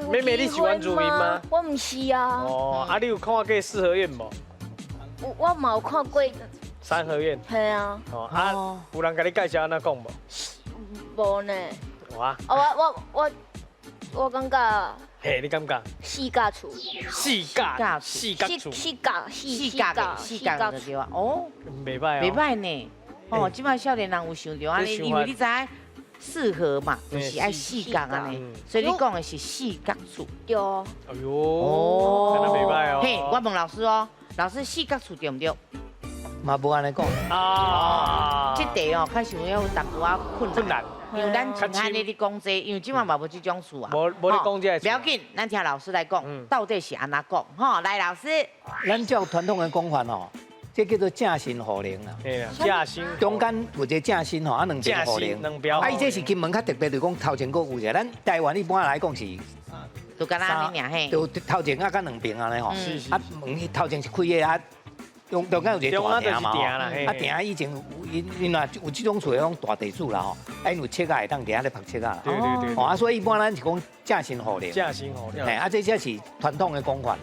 有妹妹，你是原住民嗎？我毋是啊。哦，啊，你有看過四合院無？有，我嘛有看過。三合院。係啊。哦，啊，有人共你介紹按怎講無？無呢。哇。哦，我感覺。嘿，你感覺？四角厝。四角。四角厝。四角。四角的，四角就對啊。哦。袂䆀哦。袂䆀呢。哦，這擺少年人有想著按呢，因為你知影四合嘛，就是愛四角按呢，所以你講的是四角厝。對。哎喲。哦。敢若袂䆀哦。嘿，我問老師哦，老師，四角厝對毋對？嘛無按呢講。啊。這題哦，較想要有淡薄仔困難。因為咱真按呢咧講這，因為這擺嘛無這種厝啊。無無咧講這个。不要緊，咱聽老師來講，到底是按怎講？吼，來老師。咱照傳統的講法吼，這叫做正身雨靈啦。正身。中間有一個正身吼，啊兩邊雨靈。兩邊。啊，伊這是金門較特別，就是講頭前閣有一個。咱台灣一般來講是，就敢若按呢爾嘿。就頭前啊，佮兩邊按呢吼。是是。啊，門頭前是開的啊。中間有一個大埕嘛吼，啊埕以前𪜶𪜶若有這種厝的攏大地主啦吼，啊𪜶有尺仔會當佇遐咧曝尺仔。對。哦啊，所以一般咱是講正身雨靈。正身雨靈。嘿，啊這才是傳統的講法啦。